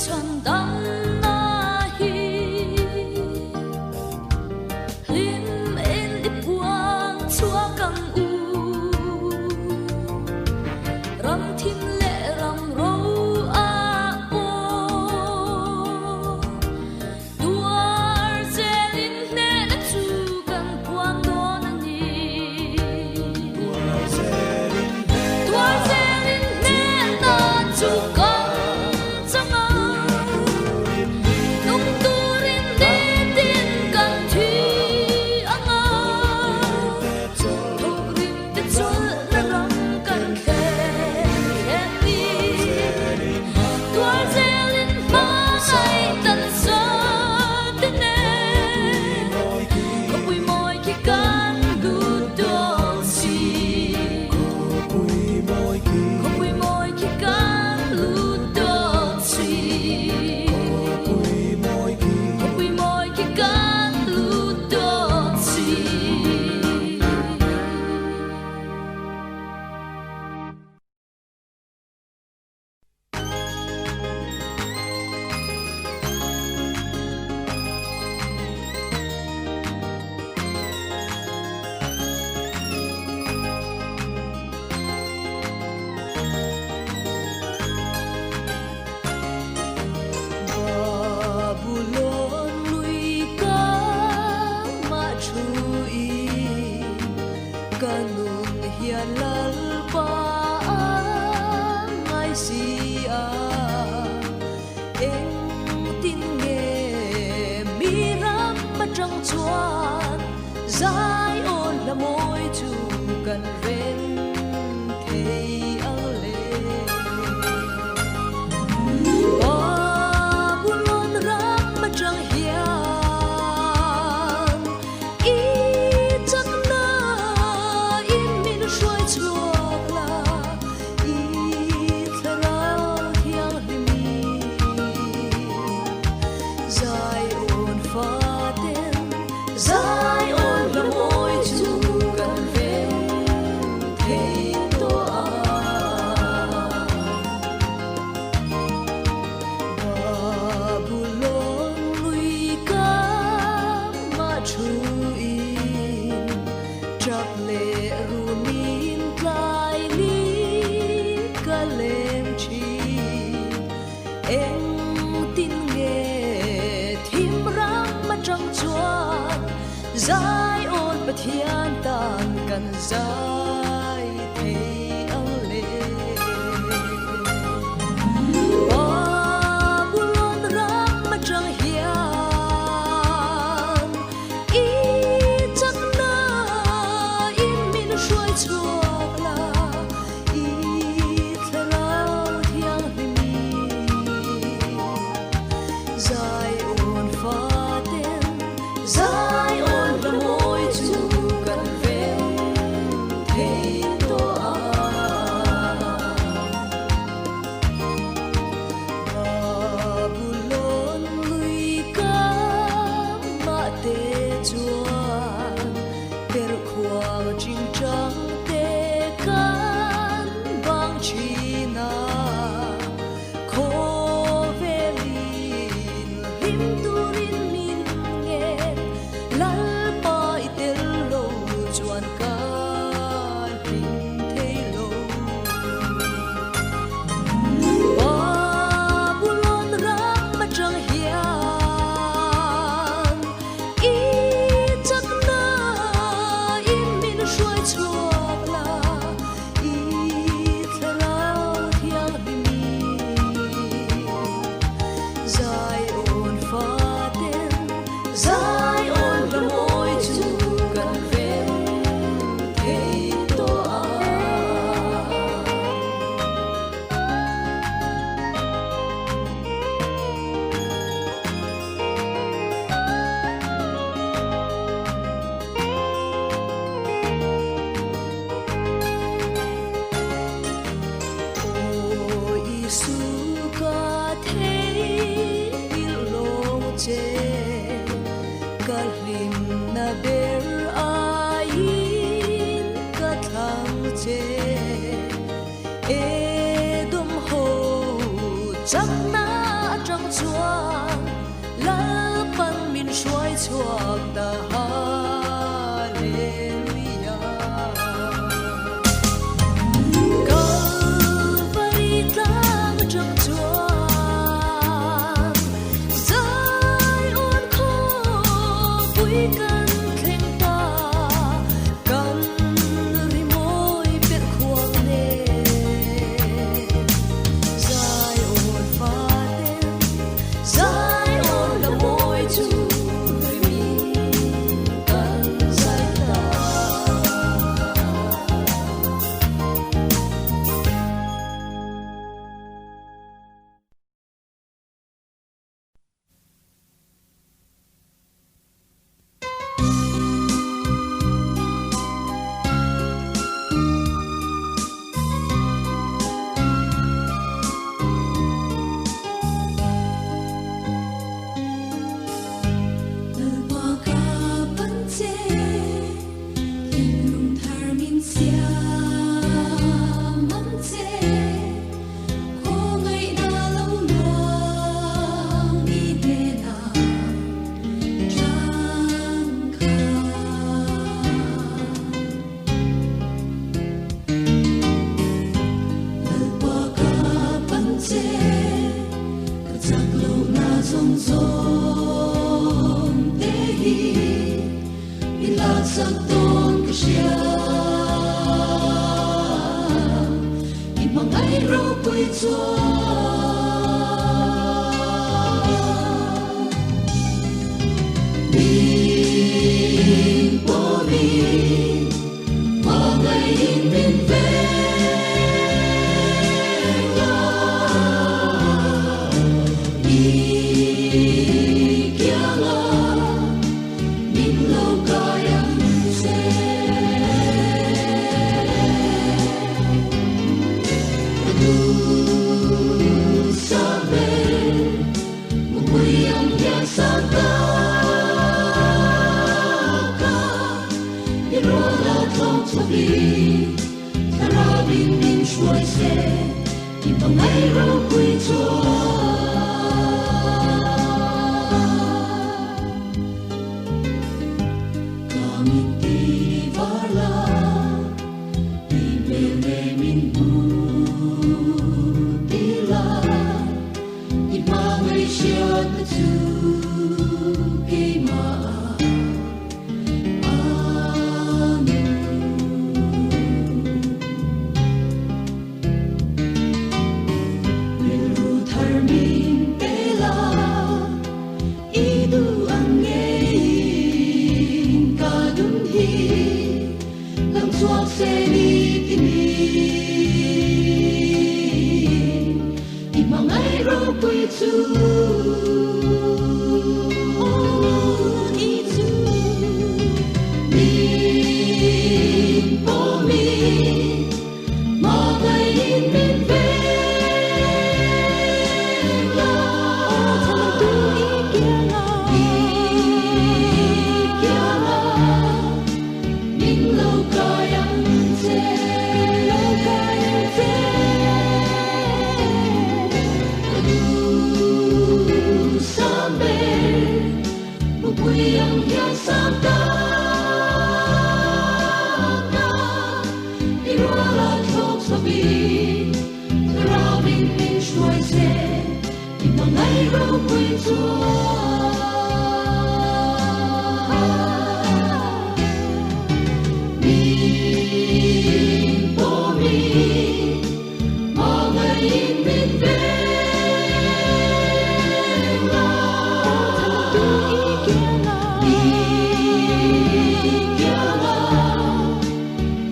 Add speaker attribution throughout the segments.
Speaker 1: Chhandamna hi hlim in i puang chhuak ang u. Ram thim leh ram ro ah pawh tuar zelin hnehna chu kan puang dawn a ni. Tuar zelin hnehna chu kan chang a, nung turin nitin kan thi ang a, thawkrim te chawlhna ram kan thlen thlen ni. Tuar zelin hmangaih tan zate nen khawpui mawi khi kan lut dawn si. Khawpui mawi khi kan lut dawn si. Khawpui mawi khi kan lut dawn si.
Speaker 2: Babulon lui ka mah thu in ka nun hian Lalpa a ngai si a, engtin nge mi ram atang chuan Zion hla mawi chu kan rem thei ang le. Babulon ram atang hian i chakna in min hruai chhuak la, i thlarau thianghlim Zion faten Zion hla mawi chu kan rem thei tawh a. Babulon lui ka mah thu in tap leh rumin tlai ni ka leng thin. Engtin nge thim ram atang chuan Zion Pathian tan kan zai thei ang le. Babulon ram atang hian i chakna in min hruai chhuak la. I thlarau thianghlim Zion faten Zion hla mawi chu kan rem thei tawh a. Babulon lui ka mah te chuan perhkhuang chingchang te kan bang thin a, khawvelin hlim turin min ngen, Lalpa i tel lo chuan ka hlim thei lo. Babulon ram atang hian I chakna in min hruai chhuak la, i thlarau thianghlim Zion faten Zion hla mawi chu kan rem thei tawh a. Aw Isu ka theihngilh lawng che, ka hlimna ber aiin ka thlang che. Edom ho chakna atang. chuan Lalpan min hruai chhuak ta Hallelujah. Kalvari tlang atang chuan Zion khawpui kan thleng ta, kan rimawi perh khuang nen. Zion faten, Zion la mawi chu rimi kan zai ta.
Speaker 1: Lalpa ka pan che, thinlung thar min siam ang che. Khawngaihna lo luang i hnenah changkha. Lalpa ka pan che, ka chak lohna zawng zawng te hi min laksak dawn ka hria. I hmangaih ropui chuan min pawmin hmangaihin min veng a. I kianga min lo kai ang che. Ka duh sa ve, mupui ang hian sa ta ka. I rual a tlawng chhuakin, thlarauin min hruai se, i hmangaih ropui chuan. Ka mit ti var la, i hmel ne min hmu ti la, i hmangaih hriatna chu keimah a nu. Rilru thar min pe la, i duh ang ngeiin ka nun hi lang chhuak se ni ti ni. I hmangaih ropui chu, i chu min pawmin hmangaihin min veng la. I kianga min lo kai ang che. Ka duh sam ber, mupui ang hian sam ta ka. I rual a thlawk chhuakin, thlarauin min hruai se, i hmangaih ropui chuan. Min pawmin hmangaihin min veng la. I kianga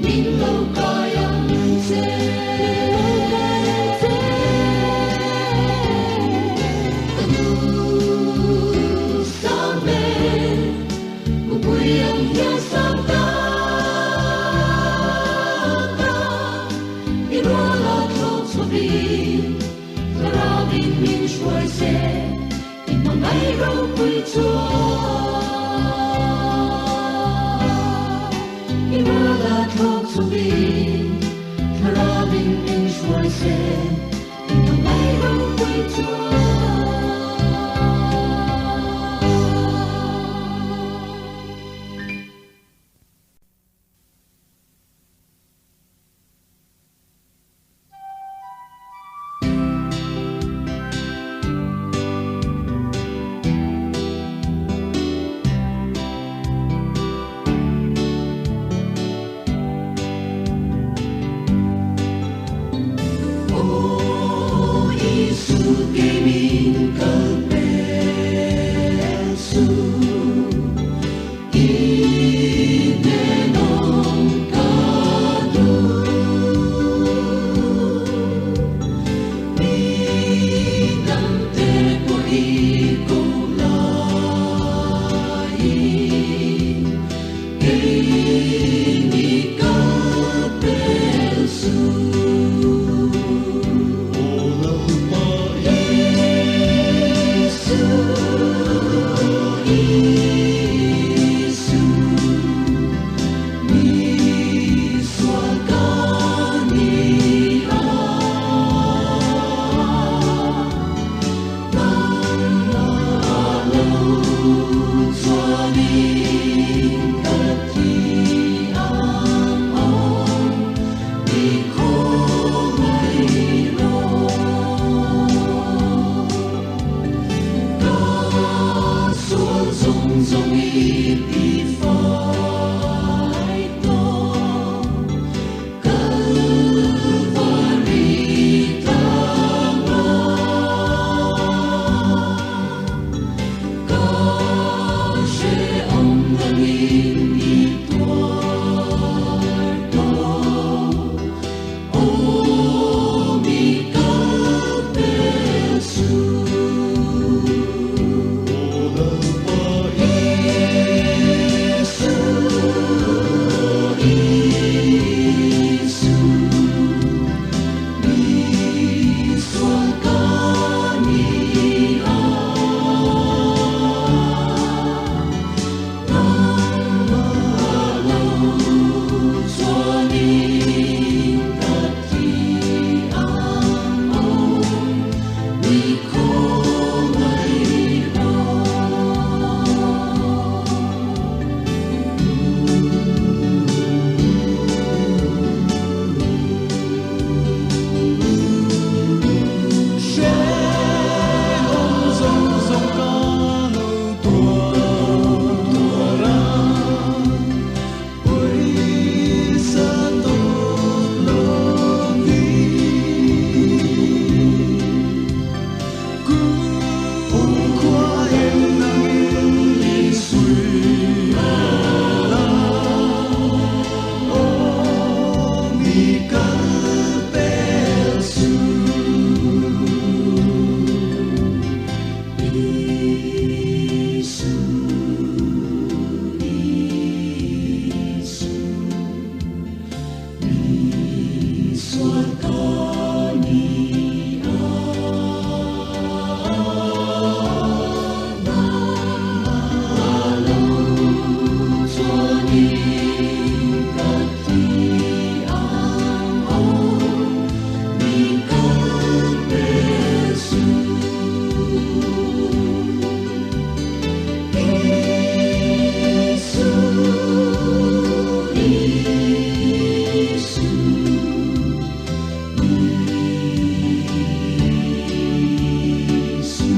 Speaker 1: min lo kai ang che. Ka duh sam ber, mupui ang hian sam ta ka. I rual a thlawk chhuakin, thlarauin min hruai se, i hmangaih ropui chuan. I rual a thlawk chhuakin, thlarauin min hruai se, i hmangaih ropui chuan.
Speaker 2: Kei min kal pel suh, i hnenawm ka duh. Mi dangte pawh i ko laiin, kei mi kal pel suh.
Speaker 3: Aw Lalpa
Speaker 2: Isu, Isu, mi sual ka ni a. Nangmah lo chuanin ka thi ang aw, mi khawngaih rawh. Ka sual zawng zawng i ti fai tawh, Kalvari tlangah. Ka hrehawm nangin i tuar tawh, aw mi kal pel suh.
Speaker 3: Aw Lalpa
Speaker 2: Isu, Isu, mi sual ka ni a. Nangmah lo chuanin ka thi ang aw, mi khawngaih rawh.
Speaker 3: Hrehawm zawng zawng ka lo tuar a, pawisa tawp lovin. Kumkhua in nangin min suih la, aw mi kal pel suh.
Speaker 2: Isu, Isu, mi sual ka ni a. Nangmah lo chuanin ka thi ang aw, mi kal pel suh. Isu, Isu, Isu.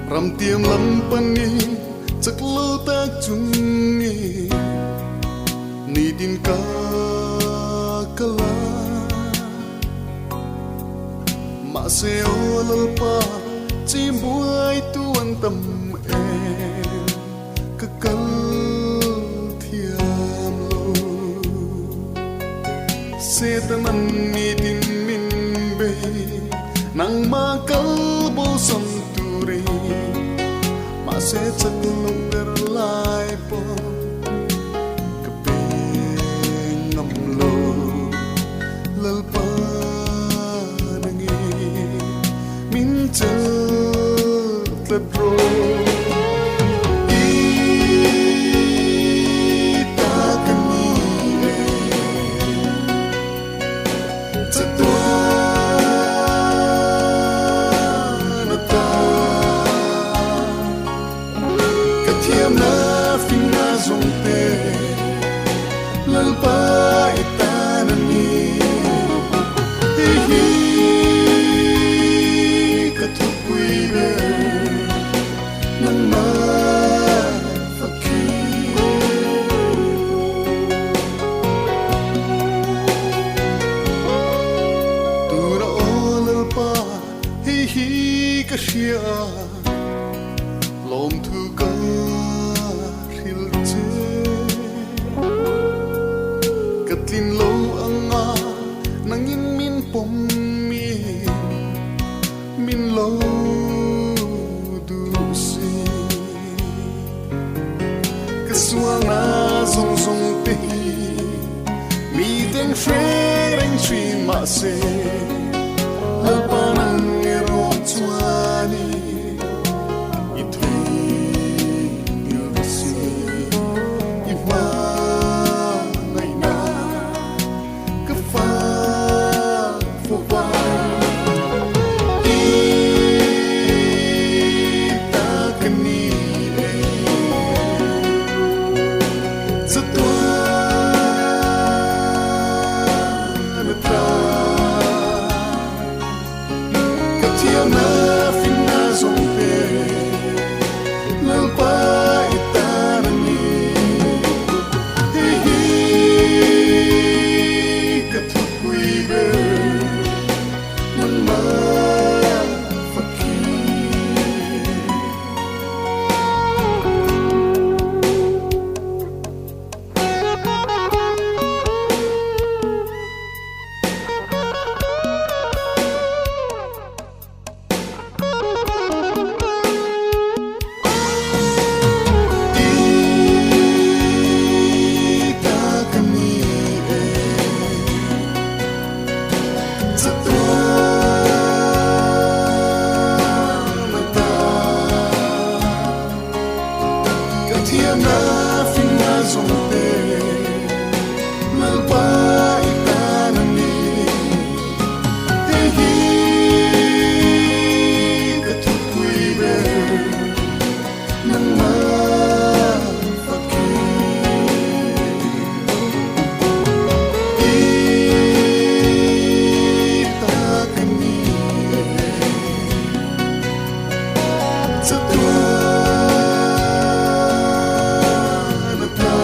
Speaker 3: Ramtiam lam panin chak lo tak chungin nitin ka kal a, mahse aw Lalpa chim buai tu an tam em, ka kal thiam lo. Setanan nitin min bei, nangmah kal bosan turin, mahse chak lo ber lai pawh. Ka sualna zawng zawng te hi mi teng hre reng thin mahse Lalpa nang erawh chuan i theih si i hmangaihna ka fak fo va i ta ka ni e chatuan ata ka thiamna finna zawng te Lalpa i tan a ni. Hei hi ka thupui ber nangmah fakhi. I ta ka ni e chatuan ata ka thiamna finna zawng te Lalpa i tan a ni. Hei hi ka thupui ber nangmah fakhi. I ta ka ni e chatuan ata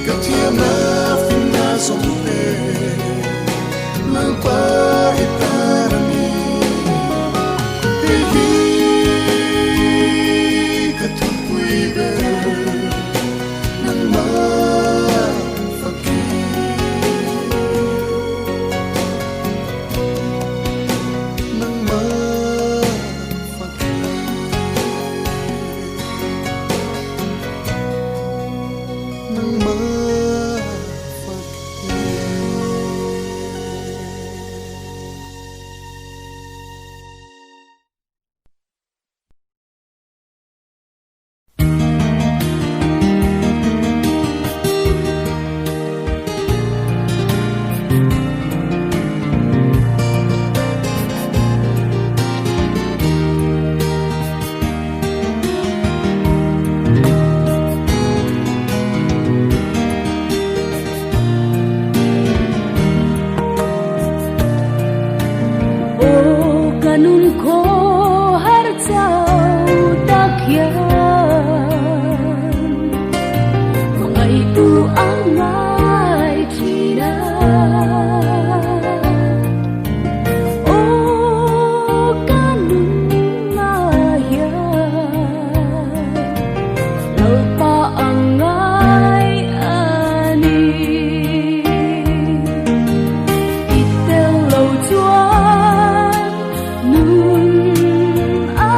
Speaker 3: ka thiamna finna zawng te Lalpa i tan a ni. Hei hi ka thupui ber nangmah fakhi. Nangmah fakhi. Nangmah fakhi.
Speaker 1: Aw ka nun khawhar chau tak hian hmangaihtu a ngai thin a. Aw ka nunah hian Lalpa a ngai a ni. I tel lo chuan nun a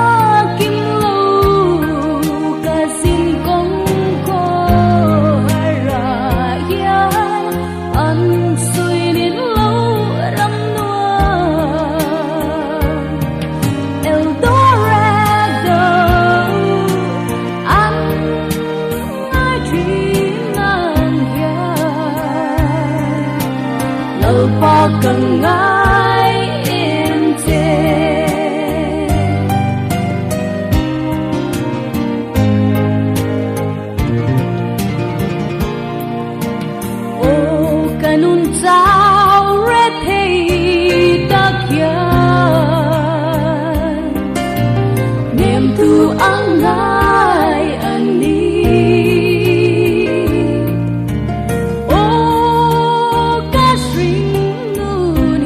Speaker 1: kim lo ka zin kawng khawhar ah hian an suinin lo ram nuam Eldorado an ngai thin ang hian Lalpa ka ngai em che. Aw ka nun chau rethei tak hian hnemtu a ngai a ni. Aw ka hring nun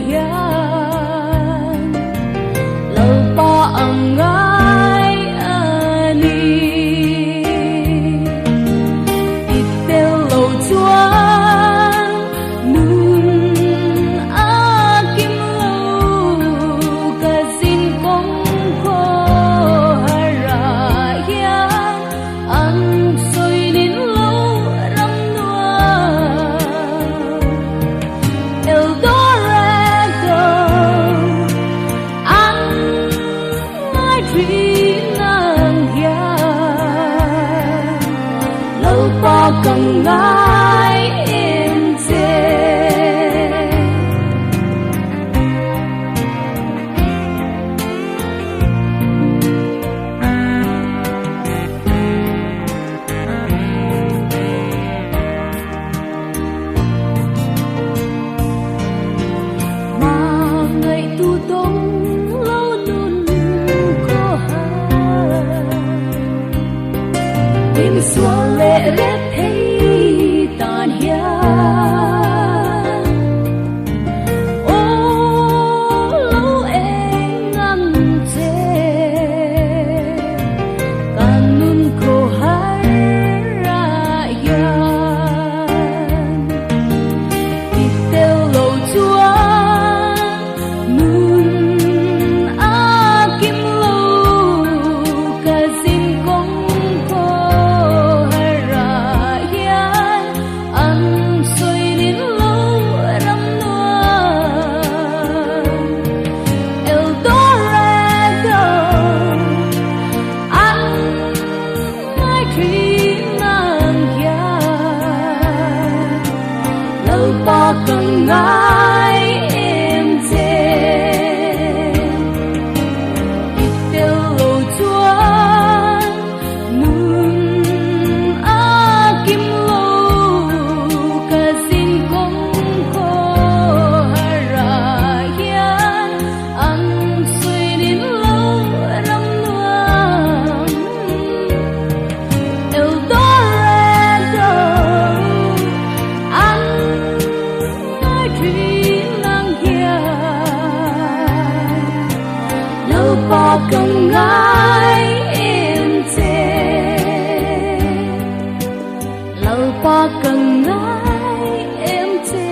Speaker 1: ngai em che. Hmangaihtu dawng lo nun khaw har. Kei misual leh rep thei tan hian aw lo eng ang che. Kan nun khaw har ah hian i tel lo chuan nun a kim lo. Ka zin kawng khaw har ah hian an sawi nin lo ram nuam. El Dorado an ngai thin ang hian Lalpa ka ngai em che. I tel lo chuan nun a kim lo. Ka zin kawng khaw har ah hian an sawi nin lo ram nuam. El Dorado an ngai thin ang hian Lalpa ka ngai em che. Lalpa ka ngai em che.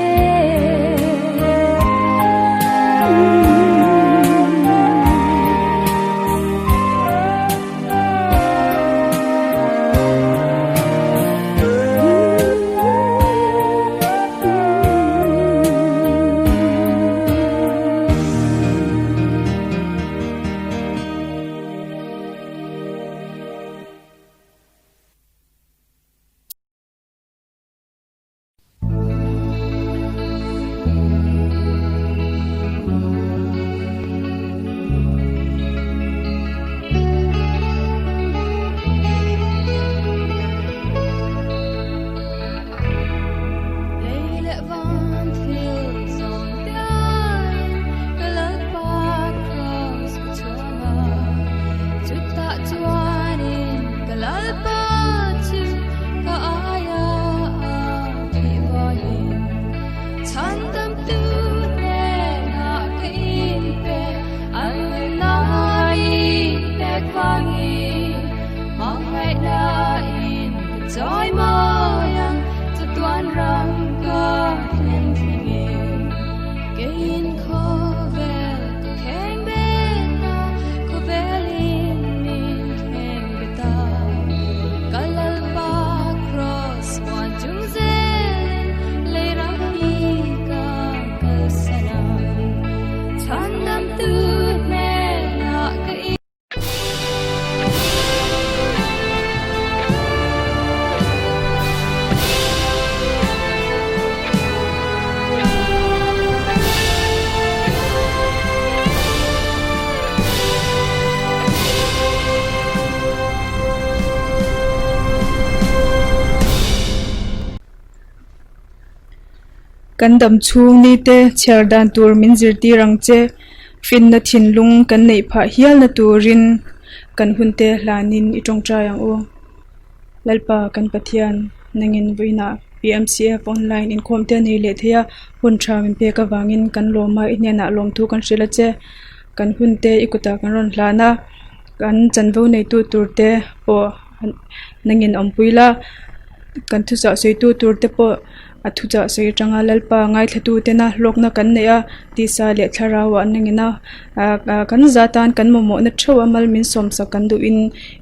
Speaker 4: Lei leh van thil zawng piain ka Lalpa Kraws ka chhuang a, chutah chuanin ka Lalpa chu ka aia a thih vangin chhandamtu hnenah ka inpe an nunnain pek vangin hmangaihnain ka chawi mawi ang chatuan ram ka thlen thlengin keiin khawvel ka kheng bet a, khawvelin min kheng bet a. Ka Lalpa Kraws huan chung zelin lei ram hi ka kalsan ang, chhandamtu hnenah ka in.
Speaker 5: Kan dam chhung ni te chhiar dan tur min zirtir ang che. Finna thinlung kan neih phah hialna turin kan hunte hlanin i tawngtai ang u. Lalpa kan Pathian nangin vawiinah PMCF online inkhawm te a nei leh thei a, hun tha min pek avangin kan lawm a, i hnenah lawmthu kan hrilh a che. Kan hunte i kutah kan rawn hlan a, kan chanvo neitu tur te pawh nangin awmpui la, kan thuchah sawitu tur te pawh. A thuchah sawi atanga Lalpa ngaithlatu tena hlawkna kan neih a, tisa leh thlarau ah an engin a, ah kan za tan kan mamawhna theuh a mal min sawmsak kan duhin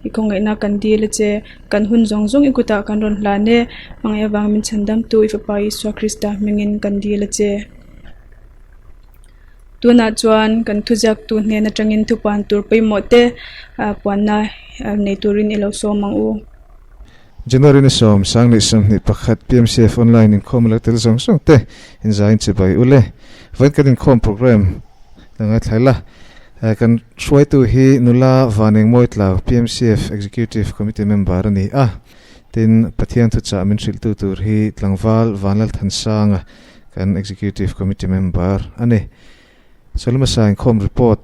Speaker 5: i khawngaihna kan dil a che, kan hun zawng zawng i kutah kan rawn hlan e, hmangaih avang min chhandamtu i fapa Isua Krista hmingin kan dil a che. Tunah chuan kan thuziaktu hnen atangin thupuan tur pawimawh te ah puanna nei turin i lo sawm ang u.
Speaker 6: January ni sawm sang leh 21 PMCF online inkhawm a lo tel zawng zawng te inzaiin chibai u le. Vawiin kan inkhawm program la ngaithla ila. Kan hruaitu hi nula Vanengmawi Tlau PMCF Executive Committee member a ni a. Tin, Pathian thuchah min hrilhtu tur hi tlangval Vanlalthansanga kan Executive Committee member a ni. Solomasa inkhawm report,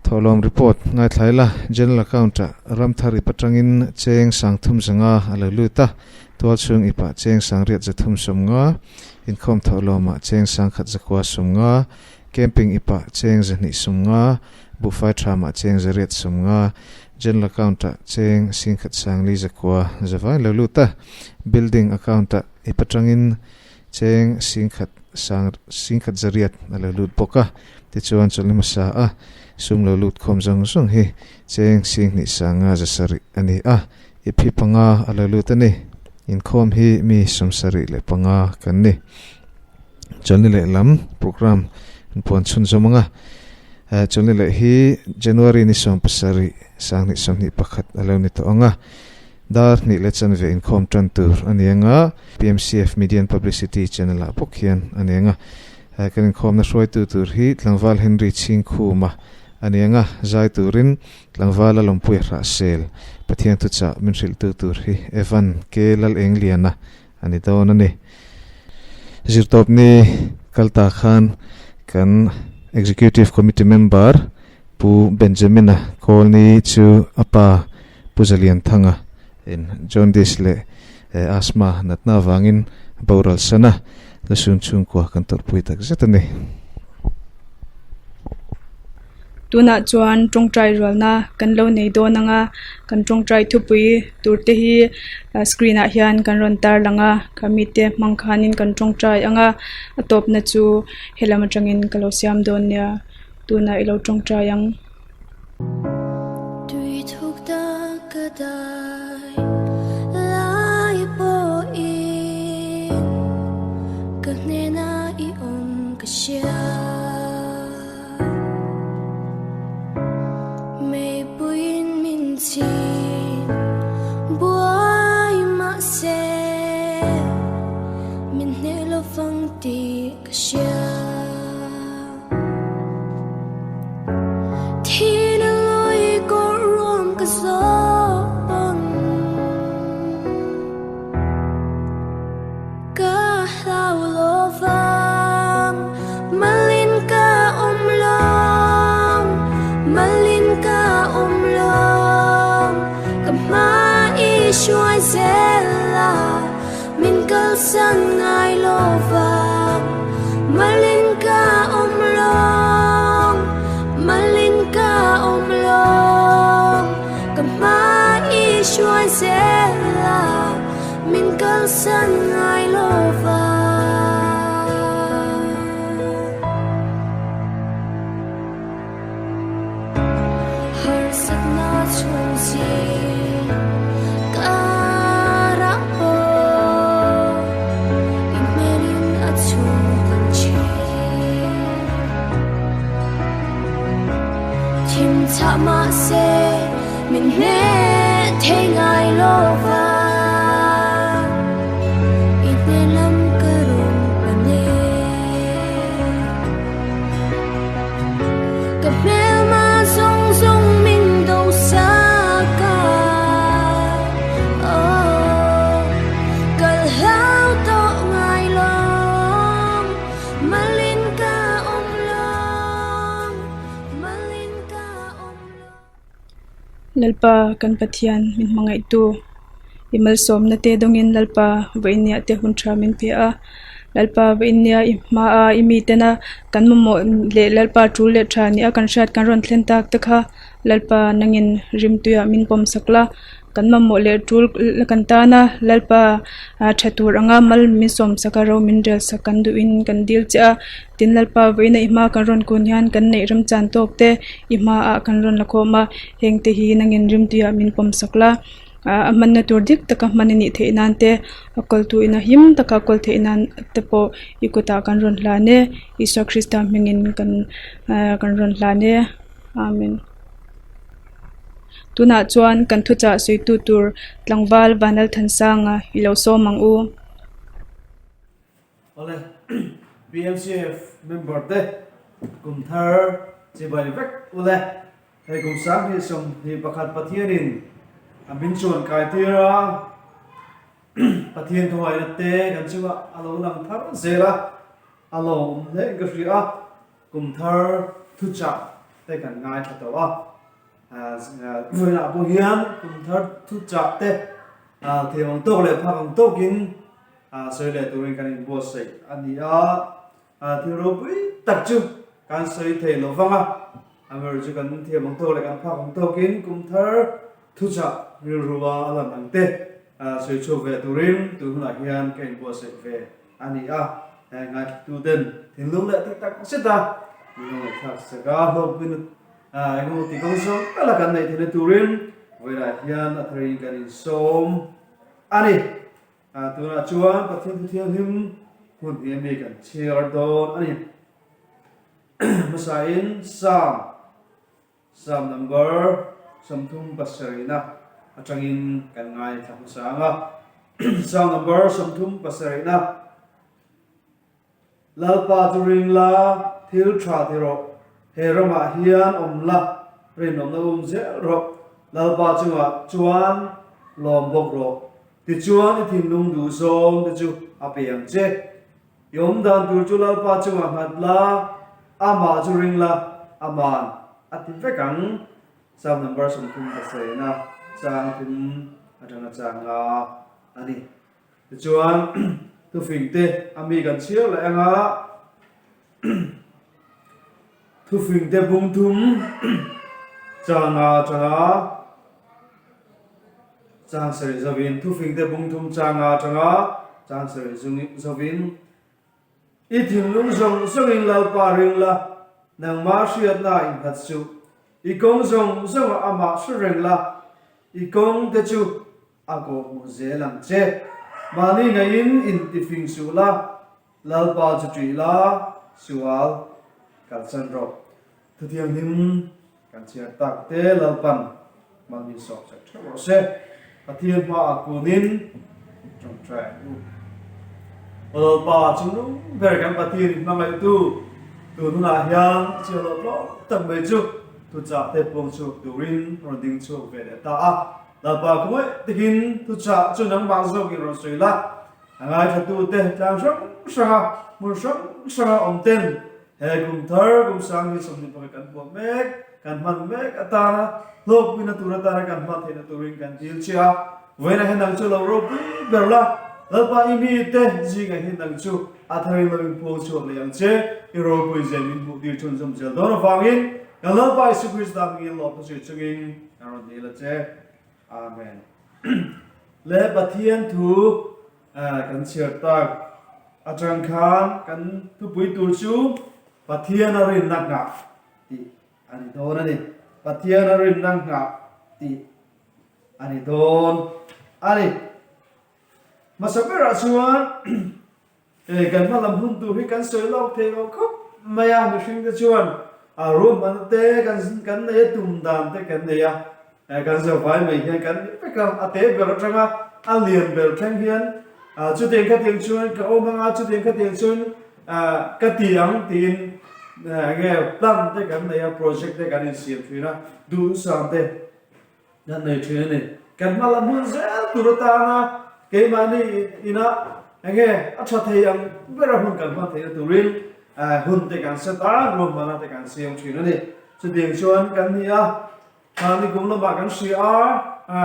Speaker 6: Thawhlawm report ngaithla ila General Account ah Ramthar ip atangin cheng 3500 a lo lut a, tualchhung ipah cheng 8350, inkhawm thawhlawmah cheng 1150, camping ipah cheng 250, buhfai thamah cheng 850, General Account ah cheng 1409 zavai lo lut a, Building Account ah ip atangin Cheng singkhat sang singkhat zariat a lo lut bawk a, tichuan chawlhni hmasa a sum lo lut khawm zawng zawng hi cheng singhnih sanga zasarih a ni a, i phi panga a lo lut a ni. Inkhawm hi mi 75 kan ni. Chawlhni lehlam programme an puan chhunzawm ang a, chawlhni leh hi January ni 17 2021 a lo ni tawh ang a. Dar hnih leh chanve inkhawm tan tur a ni ang a, PMCF Media and Publicity channel ah bawk hian a ni ang a. Kan inkhawmna hruaitu tur hi Tlangval Henry Chhingkhuma a ni ang a, zai turin Tlangvala Lawmpuia Hrahsel, Pathian thuchah min hrilhtu tur hi Evan K Lalengliana a ni dawn a ni. Zirtawpni kalta khan kan Executive Committee member Pu Benjamina Kawlni chu a pa Pu Zalianthanga in jaundice leh asthma natna avangin a boral san a, Lusun chhungkua kan tawrhpui tak zet a ni.
Speaker 5: Tunah chuan tawngtai rualna kan lo nei dawn ang a, kan tawngtai thupui tur te hi screen ah hian kan rawn tar lang a, ka mite hmang khanin kan tawngtai ang a, a tawpna chu helam atangin ka lo siam dawn nia, tunah i lo tawngtai ang.
Speaker 1: Tui thuk tak ka dai lai pawhin ka hnenah i awm ka hria. Meipuiin min chhin buai mahse min hneh lovang tih ka hria. Thina lui kawr ruam ka zawh pawn Ka hlau lo vang Malin ka awm lawng Malin ka awm lawng Ka hma i hruai zel a Min kalsan ngai lo vang Malin ka awm lawng Malin ka awm lawng Ka hma i hruai zel a Min kalsan ngai lo vang. Harsatna chhung zing karah pawh i hmelin a chhung thin. Thim chhah mahse min hneh thei ngai lo va, i hne lam ka rawn pan e. Ka hmelma zawng zawng min do sak a, oh, kal hlau tawh ngai lawng, malin ka awm lawng, malin ka awm lawng.
Speaker 5: Lalpa kan Pathian min hmangaihtu i malsawmna te dawngin Lalpa vawinia te hun tha min pe a, Lalpa vawinia i hmaa i mitena kan mamawh leh Lalpa tul leh tha nia kan hriat kan rawn thlen tak te kha Lalpa nangin rimtuiah min pawm sak la, kan mamawh leh tul kan tana Lalpa tha tur anga mal min sawm sak a ro min rel sak kan duhin kan dil che a. Tin Lalpa vawiina i hma kan rawn kun hian kan neih remchan tawk te i hmaah kan rawn la khawm a, heng te hi nangin rimtuiah min pawm sak la, a hmanna tur dik taka hman a nih theih nan te, a kawltu ina him taka kawl theih nan te pawh i kutah kan rawn hlan e, Isua Krista hmingin kan kan rawn hlan e, Amen. Tunah chuan kan thuchah sawitu tur tlangval Vanlalthansanga i lo sawm ang u.
Speaker 7: Awle, PMCF member te kum thar chibai vek ule. Hei kum 2021 Pathianin a min chuan kai tir a, Pathian khawngaihna te kan chungah a lo lang thar zel a, a lawm hle in ka hria a, kum thar thuchah te kan ngaithla tawh a. Vawiinah pawh hian kum thar thuchah te thiam ang tawk leh phak ang tawkin sawi leh turin kan inbuatsaih a ni a. Thil ropui tak chu kan sawi thei lo vang a, amaherawh chu kan thiam ang tawk leh kan phak ang tawkin kum thar thuchah rilrua a lan ang te sawi chhuak ve turin tun hunah hian ka inbuatsaih ve a ni a. Ngaithla ten thinlung leh tih tak zet a min lo ngaihthlak sak a, hlawkpui Engemaw ti kawng zawng tala kan neih theihna turin vawilah hian a tharin kan insawm a ni. Tunah chuan Pathian Thu Thianghlim hmun hi ami kan chhiar dawn a ni. Hmasain Psalm, Psalm number 37 atangin kan ngaithla hmasa ang a. Psalm number 37. Lalpa chu ring la, thil tha ti rawh. He ramah hian awm la, rinawmna um zel rawh. Lalpa chungah chuan lawm bawk rawh. Tichuan i thinlung duh zawng te chu a pe ang che. I awm dan tur chu Lalpa chungah nghat la, amah chu ring la, aman a ti vek ang. Psalm number 37 chang thum atanga chang nga a ni. Tichuan, thufing te a mi kan chhiar leh ang a, thufing te bung thum changa atanga chang sarih zovin, thufing te bung thum changa atanga chang sarih zovin, I thinlung zawng zawngin Lalpa ring la, nangmah hriatna innghat suh, i kawng zawng zawngah amah hre reng la, i kawng te chu A kawhhmuh zel ang che. Mahni ngaiin intifing suh la, Lalpa chu ṭih la, sual kalsan rawh. Thuthianghlim kan chhiar tak te Lalpan mal min sawk chak ṭheuh rawh se. Pathian hmaah kunin ṭawngṭai ang u. Aw Lalpa, chungnung ber kan Pathian in hmangaihtu tun hunah hian chiah loh tlawm tak mai chu thuchah te puang chhuak turin rawn ding chhuak ve leh ta a. Lalpa khawngaih takin thuchah chu nangmah zawkin rawn sawi la, a ngaithlatute tlang hrang hranga hmun hrang hranga awm ten he kum thar kum 2021 kan hmuah mek, kan hman mek atana hlawkpuina tur atana kan hman theihna turin kan dil che a. Vawiinah hian nang chu lo ropui ber la, Lalpa i mite zingah hian nang chu a tharin lo inpuang chhuak leh ang che, i ropui zia min hmuh tir chhunzawm zel dawn avangin kan Lalpa Isu Krista hmingin lawmna sawi chungin Ka rawn dil a che. Amen. Le Pathian thu kan chhiar tak atang khan kan thupui tur chu Pathian a rinna nghah tih a ni dawn a ni. Pathian a rinna nghah tih a ni dawn a ni. Hmasa berah chuan Hei kan hma lam hun tur hi kan sawi lawk thei lo khawp mai a, mihring te chuan a ruahmanna te kan kan nei a, tum dan te kan nei a, kan zavai mai hian kan ni vek a, a te ber atanga a lian ber thleng hian chutiang khatiang chuan ka awm ang a, chutiang khatiang chuan ka ti ang tiin enge plan te kan nei a, project te kan insiam thin a, duhsam te. Kan nei thin a ni. Kan hma lam hun zel tur atana keimahni inah enge a tha thei ang bera hun kan hman theihna turin hun te kan set a, ruahmanna te kan siam thin a ni. Chutiang chuan kan ni a, mahni kum lamah kan hria a,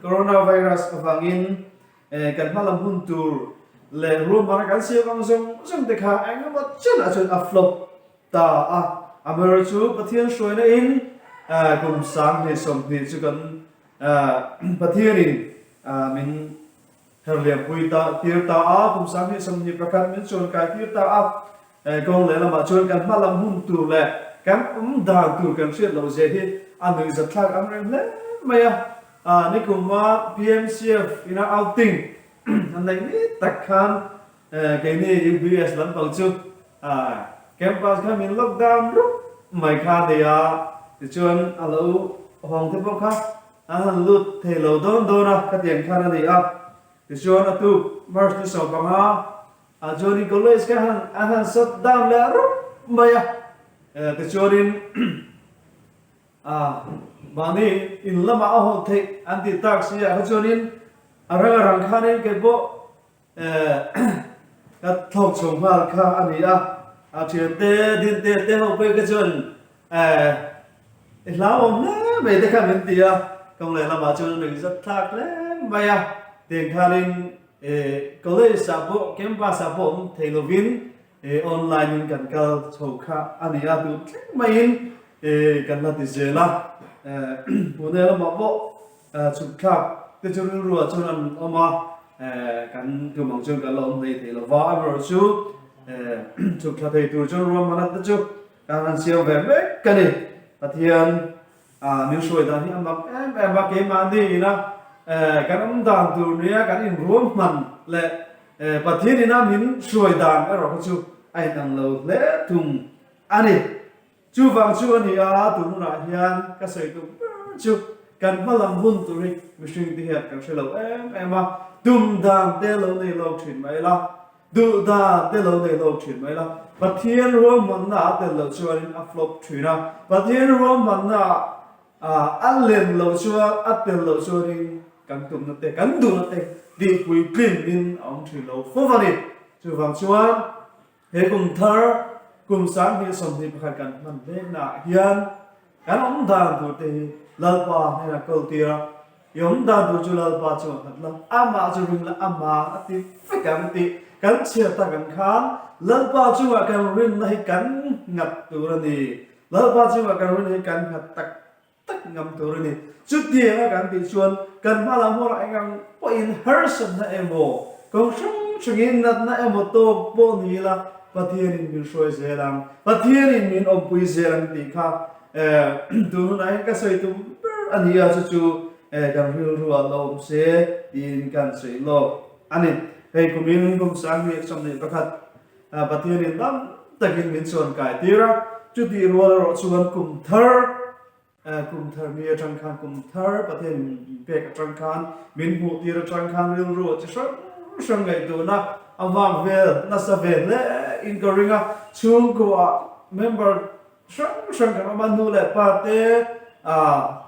Speaker 7: coronavirus avangin kan hma lam hun tur leh ruahmanna kan siam ang zawng zawng te kha engemaw chenah chuan a flop Ta a, amaherawh chu Pathian hruaina in kum 2020 chu kan Pathianin min herliampui ta tir ta a, kum 2021 min chuan kai tir ta a, kawng lehlamah chuan kan hma lam hun tur leh kan awm dan tur kan hriat loh zia hi a nuihzatthlak ang reng hle mai a. Nikuma PMCF ina outing an neih ni tak khan Keini UBS lampang chu campus kha min lockdown rup mai kha a nei a, tichuan a lo hawng te pawh kha an han lut thei lo dawn dawn a, khatiang khan a ni a. Tichuan a tuk March ni 15 ah chuanin college kha han an han shut down leh rup mai a. Tichuanin ah mahni in lamah a hawn theih an tih tak si ah kha chuanin a rang a rang khanin kei pawh Ka thlawk chho nghal kha a ni a, a thiante dinte te ho pawh kha chuan i hlauhawm hle mai te kha min ti a, kawng leh lamah chuan a nuih zat thlak hle mai a, tiang khanin college ah pawh campus ah pawh awm thei lovin online in kan kal chho kha a ni a, tun thleng maiin kan la ti zel a, Pune lamah pawh Chhuk thlak te chu rilru ah chuan an awm a, kan tum ang chuan kan la awm hlei thei lo va, amaherawh chu chhuk thla thei tur chuan ruahmanna te chu kan han siam ve mek a ni. Pathian min hruai dan hi a mak em em a, keimahni ina kan awm dan tur nia kan inruahman leh Pathian ina min hruai dan erawh kha chu a inang lo hle thung a ni. Chuvang chu a ni a, tun hunah hian ka sawi tum ber chu kan hma lam hun tur hi mihring te hian kan hre lo em em a, tum dan te lo nei lawk thin mai la, duh dan te lo nei lawk thin mai la, Pathian ruahmanna a tel loh chuanin a flop thin a, Pathian ruahmanna a len loh chuan a tel loh chuanin kan tumna te kan duhna te tihpuitlin in a awm thin lo fo a ni. Chuvang chuan. He kum thar, kum 2021 kan hman hleknaah hian kan awm dan tur te hi Lalpa hnenah kawl tir a, i awm dan tur chu Lalpa chu a nghat la, amah chu ring la, amah a ti vek ang tih kan chhiar tak ang khan Lalpa chungah kan rinna hi kan nghat tur a ni. Lalpa chungah kan rinna hi kan nghat tak tak ngam tur a ni. Chutianga kan tih chuan kan hma lam hunah eng ang pawhin harsatna emaw, kawng hrang hrangin natna emaw tawk pawh ni ila Pathianin min hruai zel ang, Pathianin min awmpui zel ang tih kha tun hunah hian ka sawi tum ber a ni a, chu chu kan rilru ah la awm se tiin kan sawi lawk a ni. Hei kumin kum 2021 Pathianin dam takin min chuan kai tir a, chutih rual erawh chuan kum thar, kum thar mi atang khan kum thar Pathian min pek atang khan min hmuh tir atang khan rilru a chi hrang hrang ngaihtuahna a vang vel nasa ve hle in ka ring a, chhungkua member hrang hrang kan awm a, nu leh pa te ah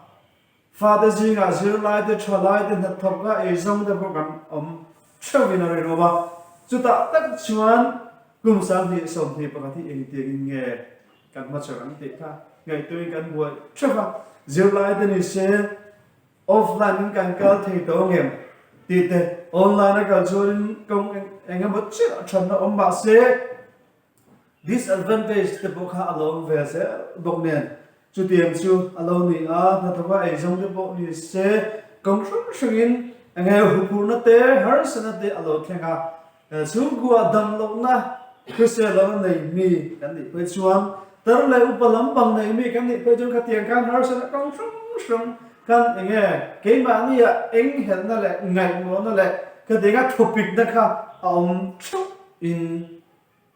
Speaker 7: Fate zingah zirlaite, thalaite, hnathawka eizawng te pawh kan awm theuhin a rinawm a. Chutah tak chuan kum 2021 hi engtiangin nge kan hmachhawn ang tih kha ngaihtuahin kan buai theuh a. Zirlaite ni se offline in kan kal thei tawh ang em tih te, online a kal chuanin kawng eng emaw chiah thatna awm mah se, Disadvantage te pawh kha a lo awm ve zel bawk nen chutiang chu a lo ni a, hnathawka eizawng te pawh ni se kawng hrang hrangin enge huphurhna te harsatna te a lo thleng a, chhungkua dam lohna hrisel lohna nei mi kan nih phei chuan tar leh upa lampang nei mi kan nih phei chuan khatiang khan harsatna kawng hrang hrang khan enge keimahni ah enghelhna leh ngaihmawhna leh khatianga thawpikna kha a awm theuh in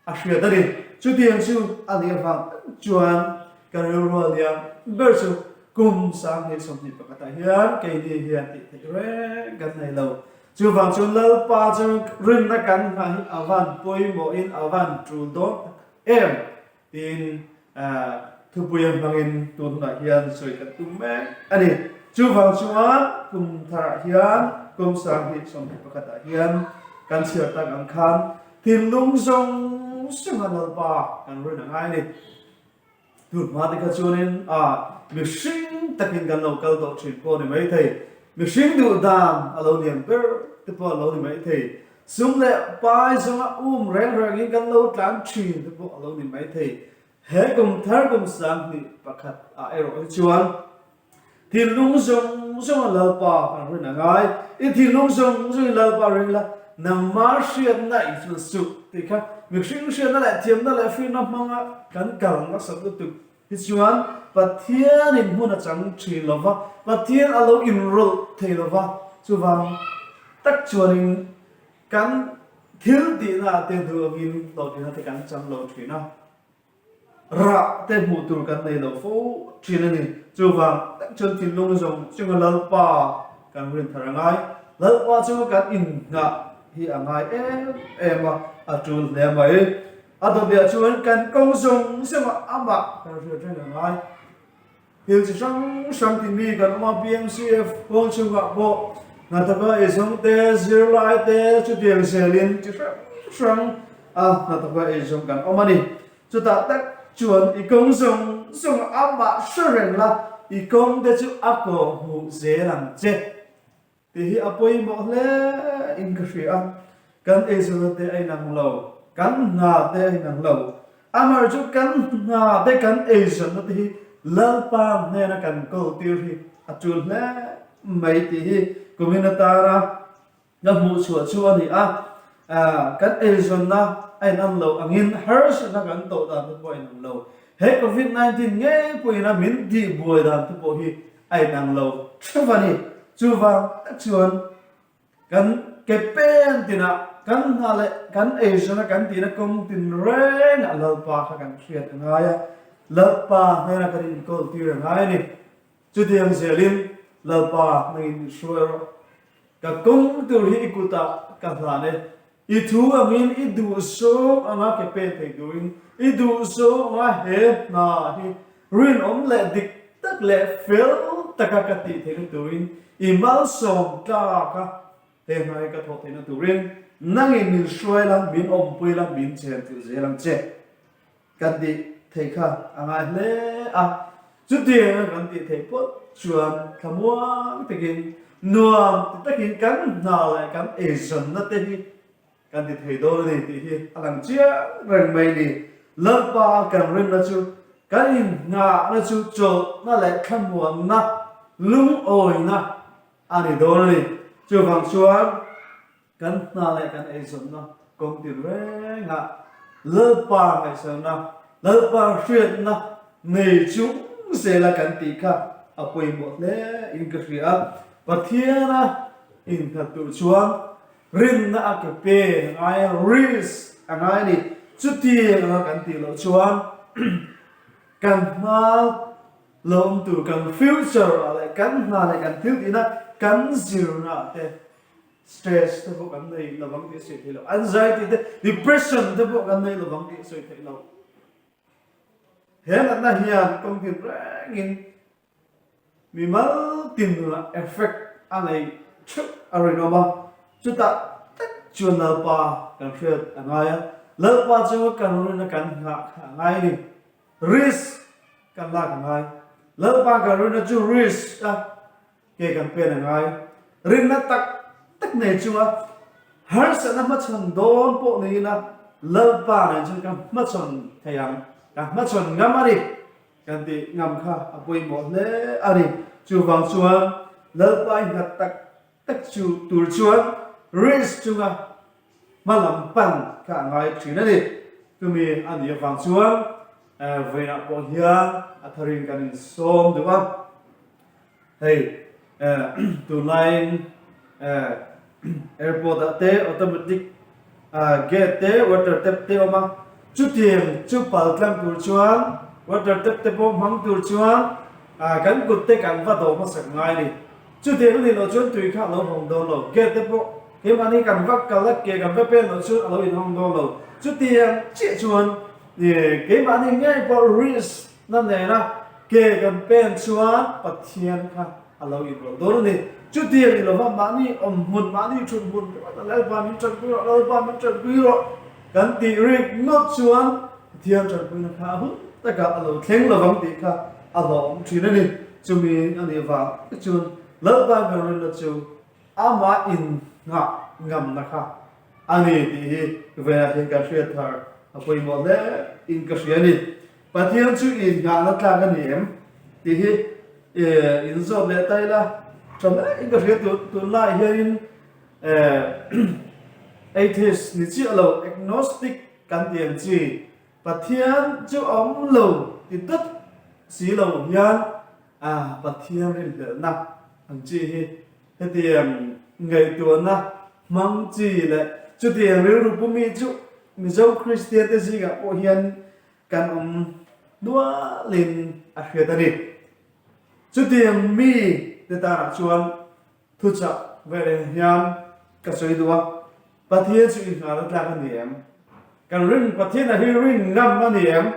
Speaker 7: A hriat a ni. Chutiang chu a nih avang chuan ka rilrual liam ber chu kum 2021 ah hian keini hian tih theih reng kan nei lo. Chuvang chuan Lalpa chu rinna kan nghah hi a van pawimawhin a van tul dawn tak em tiin Thupuia hmangin tun hunah hian sawi kan tum mek a ni. Chuvang chuan kum tharah hian kum 2021 ah hian kan chhiar tak ang khan thinlung zawng zawnga Lalpa kan rin a ngai a ni. Tun hma te kha chuanin a mihring takin kan lo kal tawh thin pawh a ni maithei. Mihring duh dan a lo lian ber te pawh a lo ni maithei. Sum leh pai zawnga um reng rengin kan lo tlan thin te pawh a lo ni maithei. He kum thar kum 2021 ah erawh hi chuan thinlung zawng zawnga Lalpa kan rin a ngai. I thinlung zawng zawngin Lalpa ring la, nangmah hriatna i thil suh tih kha mihring hriatna leh thiamna leh hrinna hmanga kan kal nasat lutuk hi chuan Pathianin hmun a chang thin lo va, Pathian a lo inrawlh thei lo va, chuvang tak chuanin kan thil tihna te duh angin hlawhtlinna te kan chang lo thin a. Rah te hmuh tur kan nei lo fo thin a ni. Chuvang tak chuan thinlung zawng chunga Lalpa kan rin thar a ngai. Lalpa chunga kan innghah hi a ngai em em a, a tul hle mai. A dawtliah chuan kan kawng zawng zawngah amah kan hriat reng a ngai. Thil chi hrang hrang ti mi kan awm a, BMCF huang chhungah pawh hnathawka eizawng te, zirlai te chutiang zelin chi hrang hrang a hnathawka eizawng kan awm a ni. Chutah tak chuan i kawng zawng zawng amah hre reng la, i kawng te chu a kawh hmuh zel ang che. Tih hi a pawimawh hle in ka hria a, kan eizawnna te a inang lo, kan hna te a inang lo. Amar chu kan hna te kan eizawnna te hi Lalpa hnena kan kawl tir hi a tul hle mai tih hi kumin atana ka hmuh chhuah chu a ni a. Kan eizawnna a inang lo angin harsatna kan tawh dan te pawh a inang lo. He Covid 19 ngei pawhin a min tihbuai dan te pawh hi a inang lo theuh a ni. Chuvang tak chuan kan ke pen tinah kan hna leh kan eizawn a kan tihna kawng tin rengah Lalpa kha kan hriat a ngai a, Lalpa hnena kan inkawl tir a ngai a ni. Chutiang zelin Lalpa nangin min hruai rawh. Ka kawng tur hi i kutah ka hlan e. I thu angin i duhsawm anga ke pen thei turin i duhsawm anga he hna hi rinawm leh dik tak leh fel taka ka tih theihna turin i malsawm tlak a, he hna hi ka thawh theihna turin nangin min hruai la, min awmpui la, min chen chilh zel ang che. Kan tih theih kha a ngai hle a, chutianga kan tih theih pawh chuan thlamuang takin nuam ti takin kan hna leh kan eizawnna te hi kan ti thei dawn a ni tih hi a lang chiang reng mai ni. Lalpa kan rinna chu kan inngahna chu chawlhna leh thlamuanna lungawina a ni dawn a ni. Chuvang chuan Kan hna leh kan eizawnna kawng tin rengah Lalpa ngaihsakna, Lalpa hriatna nei chung zela kan tih kha a pawimawh hle in ka hria a. Pathiana innghat tur chuan rinna a ke pen a ngai a, risk a ngai a ni. Chutiang anga kan tih loh chuan kan hma lo awm tur kan future ah leh kan hna leh kan thil tihna kan zirna ah te Stress te pawh kan nei lovang tih a sawi theih loh, anxiety te, depression te pawh kan nei lovang tih a sawi theih loh. He natna hian kawng tin rengin mimal tin lah effect a nei theuh a rinawm a, chutah tak chuan Lalpa kan hriat a ngai a, Lalpa chunga kan rin a kan nghah kha a ngai a ni. Risk kan lak a ngai. Lalpa kan rinna chu risk a Ke kan pen a ngai. Rinna tak tak nei chunga harsatna hmachhawn dawn pawh niin a Lalpa nen chuan ka hmachhawn thei ang, ka hmachhawn ngam a ni kan tih ngam kha a pawimawh hle a ni. Chuvang chuan Lalpa i nghat tak tak chu tur chuan risk chunga hma lam pan kha a ngai thin a ni. Chumi a nih avang chuan vawiinah pawh hian a tharin kan insawm duh a. Hei tunlaiin airport ah te automatic gate te water tap te awm a, chutiang chu pal tlang tur chuan water tap te pawh hmang tur chuan kan kut te kan va dawh hmasak ngai a ni. Chutiang a nih loh chuan tui kha a lo hawng dawn lo, gate te pawh keimahni kan va kal a ke kan va pen loh chuan a lo inhawng dawn lo. Chutiang chiah chuan keimahni ngei pawh risk Na nena ke kan pen chuan Pathian kha a lo inrawlh dawn a ni. Chutiang ni lova mahni awm hmun, mahni thut hmun ringawt a Lalpa min tanpui rawh, Lalpa min tanpui rawh kan tih rik ngawt chuan Pathian tanpuina kha a hun takah a lo thleng lovang tih kha a hlawhawm thin a ni. Chumi a nih vang chuan Lalpa kan rinna chu amah innghah ngamna kha a ni tih hi vawiinah hian kan hriat thar a pawimawh hle in ka hria a ni. Pathian chu innghahna tlak a ni em tih hi in zawt leh ta ila tha hle in ka hria tunlaiah hianin atheist ni chiah lo agnostic kan tih ang chi Pathian chu a awm lo ti tawp si lo hian Pathian rinhlelhna ang chi hi hetiang ngaihtuahna hmang chi leh chutiang rilru pumi chu Mizo Kristian te zingah pawh hian Kan awm. nualin a hriat a ni. Chutiang mi te tanah chuan thuchah veleh hian ka sawi duh a, Pathian chu inngahna tlak a ni em? Kan rin Pathian a hi rin ngam a ni em?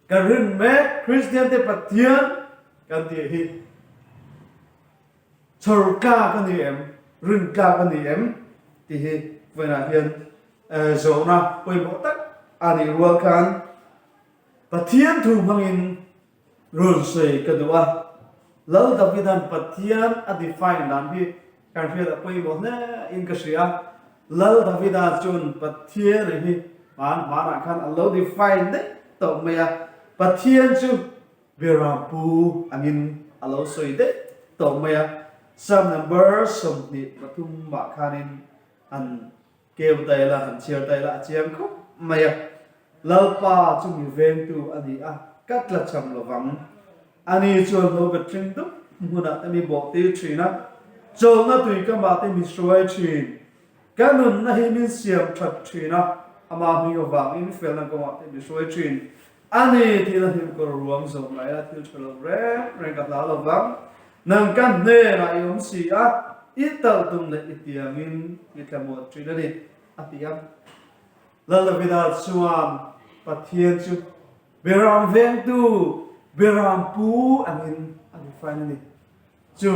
Speaker 7: Kan rin mek Kristian te Pathian kan tih hi chhawr tlak a ni em? Rin tlak a ni em? Tih hi vawiinah hian zawhna pawimawh tak a nih rual khan Pathian thu hmangin rawn sawi ka duh a. Lal Davida'n Pathian a define dan hi kan hriat a pawimawh hle in ka hria. Lal Davida chuan Pathian a hi hman hmanah khan a lo define daih tawh mai a. Pathian chu Beram pu angin a lo sawi daih tawh mai a. Psalm number 23 ah khanin an Keu ta ila, han chhiar ta ila a chiang khawp mai a. Lalpa chu mi vengtu a ni a, ka tla cham lo vang. Ani chuan hlo bet hring dup hmunah te mi bawh tir thin a, chawlhna tui kamah te mi hruai thin. Ka nunna hi min siam that thin a, ama hming avangin felna kawngah te mi hruai thin. A ni tiin a hlimkawr ruang zawh mai a, thil tha lo reng reng ka hlau lo vang. Nang ka hnenah i awm si a, i talh tum leh i tiangin i tla muat thin a ni, a ti a. Lal Davida chuan Pathian chu Beram vengtu, Beram pu angin a define a ni. Chu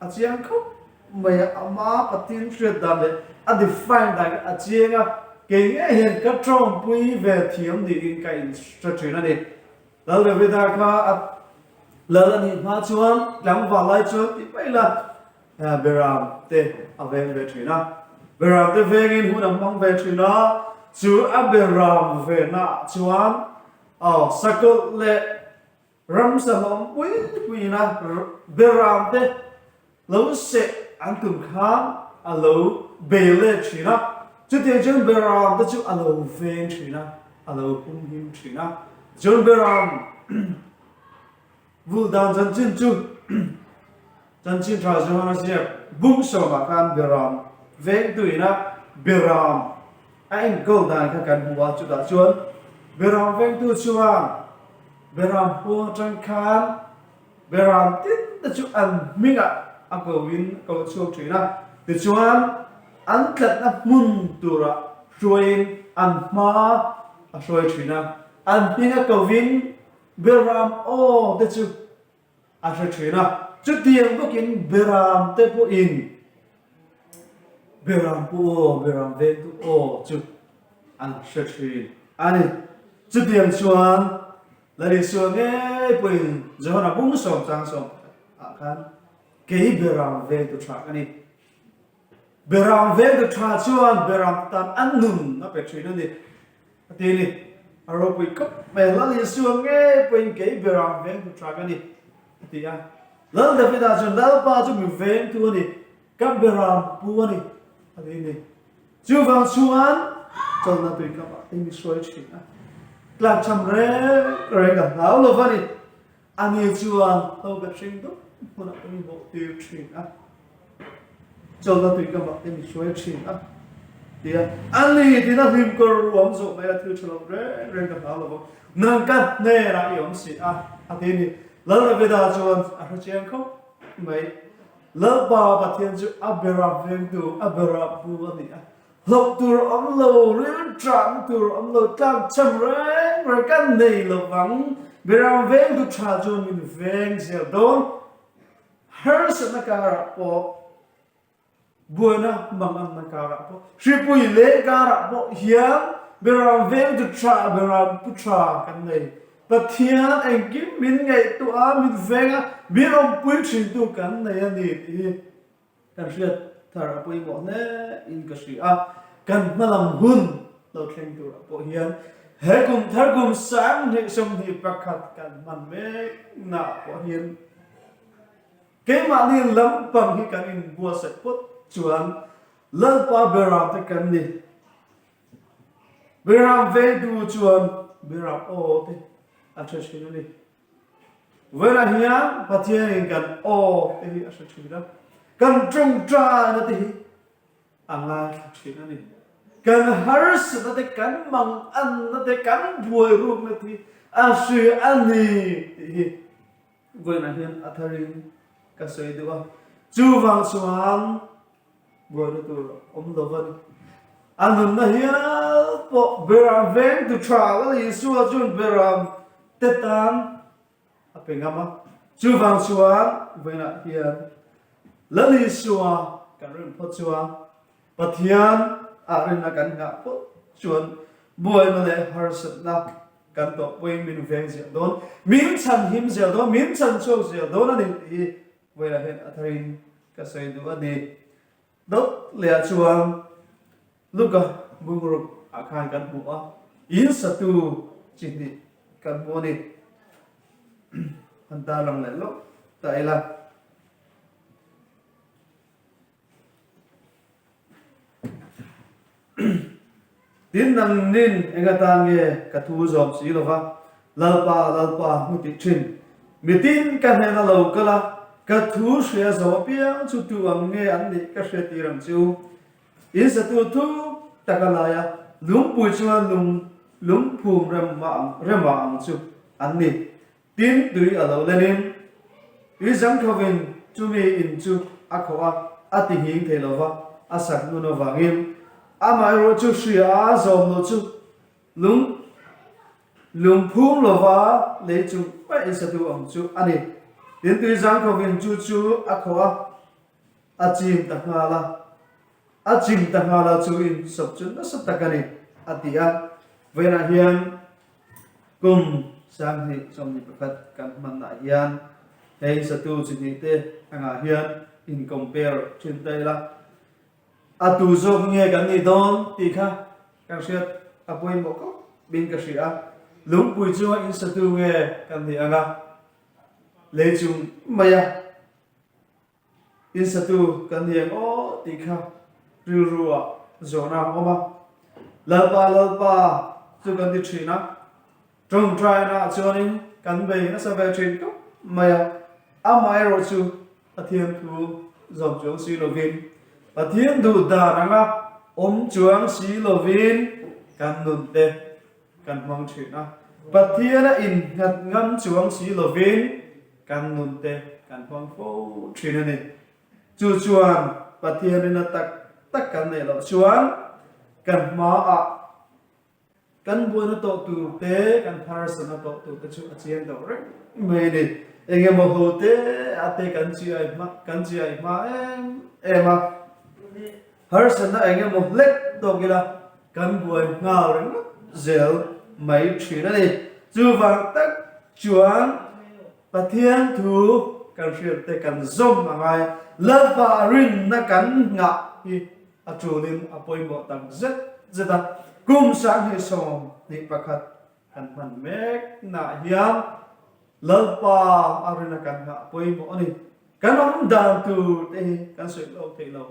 Speaker 7: a chiang khawp mai a, ama Pathian hriat dan leh a define dan kha a chiang a, kei ngei hian ka tawngpui ve thiam niin ka inhre thin a ni. Lal Davida kha a lal a nih hma chuan tlangval lai chuan ti mai la Beram te a veng ve thin a, Beram te vengin hun a hmang ve thin a, chu a Beram venaah chuan aw sakawlh leh Ramsa hlawm pui puiin a beram te lo seh an tum khan a lo bei let thin a, chutiang chuan beram te chu a lo veng thin a, a lo humhim thin a. Chuan beram vulh dan chanchin chu chanchin tha Johana ziak bung sawmah khan beram vengtuin a beram a enkawl dan kha kan hmu a, chutah chuan beram vengtu chuan Beram huang atang khan beram tin te chu an hmingah a ko in a ko chhuak thin a, tichuan an tlatna hmun turah hruaiin an hma a hruai thin a, an hminga kovin beram aw te chu a hre thin a, chutiang bawkin beram te pawhin beram pu aw, beram vengtu aw chu an hre thin a ni. Chutiang chuan Lal Isua ngei pawhin Johana bung sawm chang 11 ah khan kei beram vengtu tha ka ni. Beram vengtu tha chuan beram tan an nun a pe thin a ni. A ti a ni. A ropui khawp mai. Lal Isua ngei pawhin kei beram vengtu tha ka ni a ti a. Lal Davida chuan Lalpa chu mi vengtu a ni, ka beram pu a ni a ti a ni. Chuvang chuan chawlhna tui kapah te mi hruai thin a, tlakchham reng reng a hlau lo va ni. Ani chuan ho bet hring dup hmunah te mi bawh tir thin a, chawlhna tui kapah te mi hruai thin a tia ani tina hlim kawr ruam zawh mai a thil tha lo reng reng ka hlau lo va, nang ka hnenah i awm si a a ti a ni. Lal Davida chuan a hre chiang khawp mai. Lalpa Pathian chu a berap vengtu, a berap bu a ni a. Hlauh tur awm lo, rilṭahna tur awm lo, tlakchham reng reng kan nei lo vang. Beram vengtu ṭha chuan min veng zel dawn. Harsatna karah pawh, Buaina manganna karah pawh, hripui leh karah pawh hian Beram vengtu tha, Beram pu tha kan nei. Pathian engkim min ngaihtuah a, min veng a, min awmpui thintu kan nei a ni tih hi kan hriat thar a pawimawh hle in ka hria a. Kan hmalam hun lo thleng turah pawh hian he kum thar kum 2021 kan hman meknaah pawh hian Keimahni lampang hi kan inbuatsaih phawt chuan Lalpa Beram te kan ni. Beram vengtu chuan Beram aw te a hre thin a ni. Vawiinah hian Pathianin kan aw te hi a hre thin a, kan tawngtaina te hi a ngaithla thin a ni. Kan harsatna te, kan manganna te, kan buairukna te hi. a hria a ni tih hi vawiinah hian a tharin ka sawi duh a. Chuvang chuan buaina tur awm lo a ni. A nunna hial pawh beram veng tu tha Lal Isua chuan beram te tan a pe ngam a. Chuvang chuan vawiinah hian Lal Isua kan rin phawt chuan Pathian ah rinna kan nghah phawt chuan buaina leh harsatna kan tawhpuiin min veng zel dawn, min chhanhim zel dawn, min chhanchhuak zel dawn a ni tih hi vawiinah hian a tharin ka sawi duh a ni. Dawt lehah chuan Luka bungruk ah khan kan hmu a, in satu chi hnih kan hmu a ni. Han tarlang leh lawk ta ila. Tin nang nin eng atan nge ka thu zawm si lo va, Lalpa, Lalpa, hmu tih thin. Mitin ka hnena lo kal a, ka thu hria zo apiang chu tu ang nge an nih ka hria tir ang che u. In satu thuk tak a lai a, lungpui chuan lung lungphum rema ang chu an ni. Tin, tui a lo lenin tui zangkhovin chumi in chu a khawh a, a ti nghing thei lo va, a sak nun avangin amaherawh chu hria a zawm lo chu lung lungphum lova lei chung mai in satu ang chu a ni. Tin, tui zangkhovin chu chu a khawh a, a chim ta nghal a, a chim ta nghal a chu in sawp chu nasa tak a ni, a ti a. Vawiinah hian Kum 2021 kan hmanah hian hei satu chi hnih te angah hian in compare thin ta ila, a tu zawk nge kan nih dawn tih kha kan hriat a pawimawh khawp in ka hria a, lungpui chunga in satu nge kan nih anga lei chung maia In satu kan ni ang aw tih kha rilru ah zawhna a awm a. Lalpa Lalpa chu kan ti thin a, tawngtaina ah chuanin kan bei nasa ve thin khawp mai a. Amaherawh chu Pathian thu zawm chuang si lovin, Pathian duh dan anga awm chuang si lovin kan nun te kan hmang thin a. Pathian a innghat ngam chuang si lovin kan nun te kan hmang fo thin a ni. Chu chuan Pathian rina tak tak kan neih loh chuan kan hmaah kan buaina tawh tur te, kan harsatna tawh tur te chu a chiang deuh reng mai a ni. Eng emaw ho te a te kan chiai hma kan chiai hma em em a, harsatna eng emaw hlek tawk ila kan buai nghal ringawt zel mai thin a ni. Chuvang tak chuan Pathian thu kan hriat te kan zawm a ngai. Lalpa rinna kan nghah hi a tulin a pawimawh tak zet zet a. Kum 2021 kan hman mek naah hian Lalpa a rinna kan nghah a pawimawh a ni. Kan awm dan tur te hi kan sawi lawk theih lo.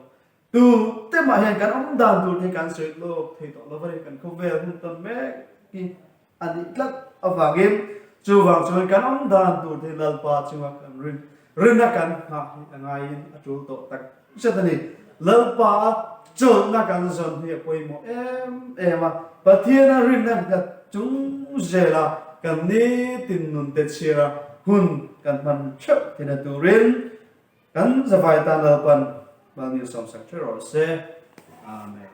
Speaker 7: Tu te mah hian kan awm dan tur te hi kan sawi lawk thei tawh lo a ni. Kan khawvel hun tawn mek hi a nih tlat avangin chuvang chuan kan awm dan tur te Lalpa chunga kan rin rinna kan nghah hi a ngaiin a tul tawh tak zet a ni. Lalpa a chawlhna kan zawn hi a pawimawh em em a, Pathiana rinna nghat chung zela kan nitin nun te chhira hun kan hman theuh theihna turin Kan zavai tan Lalpan Malmil sawmsak ṭheuh rawh se. Amen.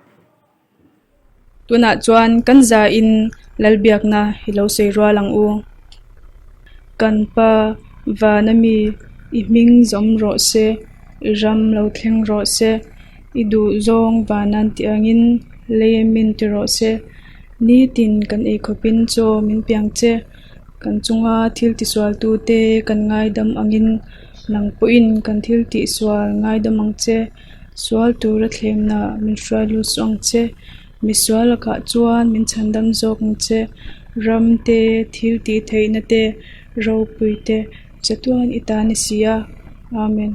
Speaker 5: Tunah chuan kan zain Lalbiakna hi lo sawi rual ang u. Kan Pa, Vana mi, i hming zawm rawh se, i ram lo thleng rawh se, i duh zawng vanan tih angin lei min ti rawh se. Nitin kan eikhawpin chaw min piang che, kan chunga thil tisualtute kan ngaidam angin, Nang pawhin kan thil tihsual ngaidam ang che, sual tura thlemna min hruai lut suh ang che, misual lakah chuan min chhandam zawk ang che, ram te, thil tih theihna te, ropui te, chatuan i ta ni si a. Amen.